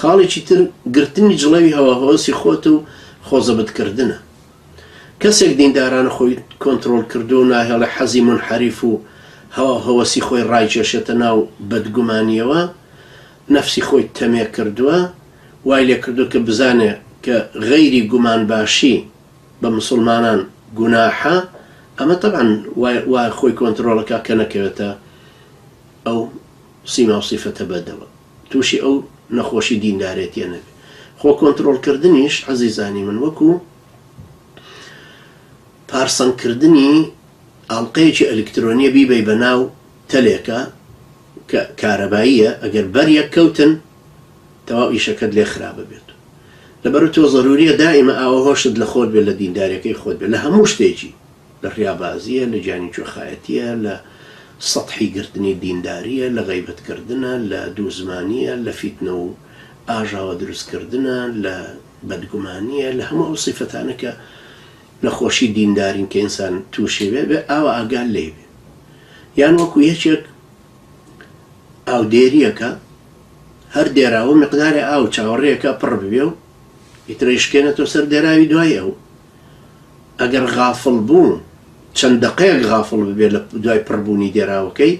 خاڵێکی تر گرتنی جڵەوی هەواهەوەسی خۆت و خۆزەبتکردنە. کەسێک دیندارانە خۆی کۆنترۆڵ کردووە و ناهێڵێ حەزی مونحەریف و هەواوهەوەسی خۆی ڕایکێشێتە ناو بەدگومانییەوە، نەفسی خۆی تەمێ کردووە، وای لێ کردووە کە بزانێ کە غەیری گومانباشی بە مسوڵمانان گوناحە، ئەمە تەبعەن وای وا خۆی کۆنترۆڵ ئەکا کە نەکەوێتە ئەو سیما و سیفەتە بەدەوە، تووشی ئەو نەخۆشی دیندارێتیە نەبێ. خۆ کۆنترۆڵ کردنیش عەزیزانی من وەکوو پارسەنگ کردنی ئاڵقەیەکی ئەلکترۆنیە بیبەی بە ناو تەلێکا کە کارەباییە ئەگەر بەر یەک کەوتن تەواو ئیشەکەت لێ خراپ ئەبێت لەبەرو تۆ زەروریە دائیمە ئاوە هۆشت لە خۆت بێت لە دینداریەکەی خۆت بێت لە هەموو شتێکی لە ڕیابازیە لە گیانی کوێخایەتیە لە سەتحی گرتنی دینداریە لە غەیبەت کردنە لە دووزمانیە لە فیتنە و ئاژاوە دروست کردنە لە بەدگومانیە لە هەموو ئەو سیفەتانە کە نەخۆشی دیندارین کە ئینسان تووشی بێ بێ ئاوا ئاگال لێی بێ یان وەکو یەکێک ئاودێریەکە هەر دێراوە مقدارێ ئاو چاوەڕێیەکە پڕ ببێ و ئیتر ئەیشکێنێتەوە سەر دێراوی دوای ئەو. ئەگەر غافڵ بوو چەند دەقەیەک غافڵ ببێ لە دوای پڕبوونی دێراوەکەی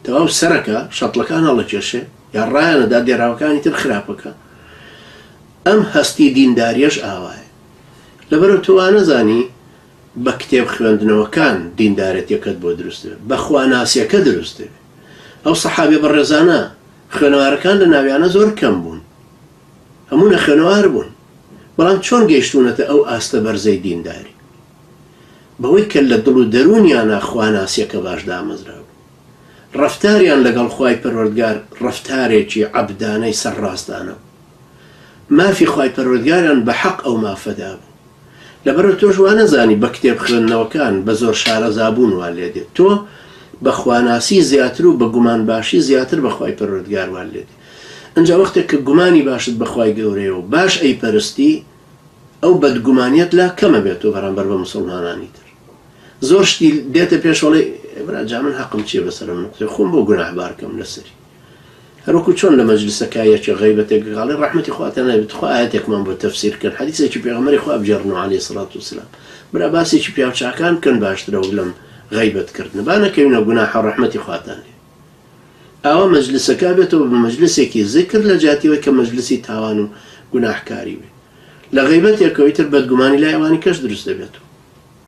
تەواو سەرەکە شەتڵەکان هەڵەکێشێ یا ڕایانەدا دێراوەکانی تر خراپەکە. ئەم هەستی دینداریەش ئاوایە. لەبەرئەو تۆ وانەزانی بە کتێب خوێندنەوەکان دیندارێتیەکەت بۆ دروست دەبێ، بە خواناسیەکە دروست دەبێ. ئەو سەحابیە بەڕێزانە خوێنەوارەکان لە ناویانە زۆر کەم بوون، هەموو نەخوێنەوار بوون، بەڵام چۆن گەیشتوونەتە ئەو ئاستە بەرزەی دینداری؟ بەوەی کە لە دڵ و دەروونیانا خواناسیەکە باش دامەزرابوو. ڕەفتاریان لەگەڵ خوای پەروەردگار ڕەفتارێکی عەبدانەی سەرڕاستانە بوو. مافی خوای پەروەردگاریان بە حەق ئەو مافە دابوو. لەبەرئەوە تۆش وانەزانی بە کتێب خوێندنەوەکان بە زۆر شارەزا بوون وا لێدێت. تۆ بە خواناسی زیاتر و بە گومان باشی زیاتر بە خوای پەروەردگار وا لێدێ. ئنجا وەختێک کە گومانی باشت بە خوای گەورەیە و باش ئەیپەرستی ئەو بەدگومانیەت لا کەم ئەبێتەوە بەرامبەر بە موسڵمانانی تر. زۆر شتی دێتە پێش ئەڵێ برا جا من حەقم چیە بەسەر ئەم نوقتەیە خۆم بۆ گوناهبار کەم لەسەری. هەروەکو چۆن لە مەجلسەکە یەکێ غەیبەتێک بکا ئەڵێ ڕەحمەتی خواتان لێ بێت تخوا ئایەتێکمان بۆ تەفسیر بکەن حەدیسێکی پێغەمبەری خوا بگێڕنەوە علیە سڵات وسلام برا باسێکی پیاوچاکان بکەن باشترە وەک لەم غەیبەت کردنە با نەکەوینە گوناحە ڕەحمەتی خواتان لێ ئاوا مەجلسەکە بێتەوە بە مەجلسێکی زیکر لە جیاتی ئەوەی کە مەجلسی تاوان و گوناحکاری بێ لە غەیبەتێکەوەی تر بەدگومانی لای ئەوانی کەش دروست دەبێتەوە.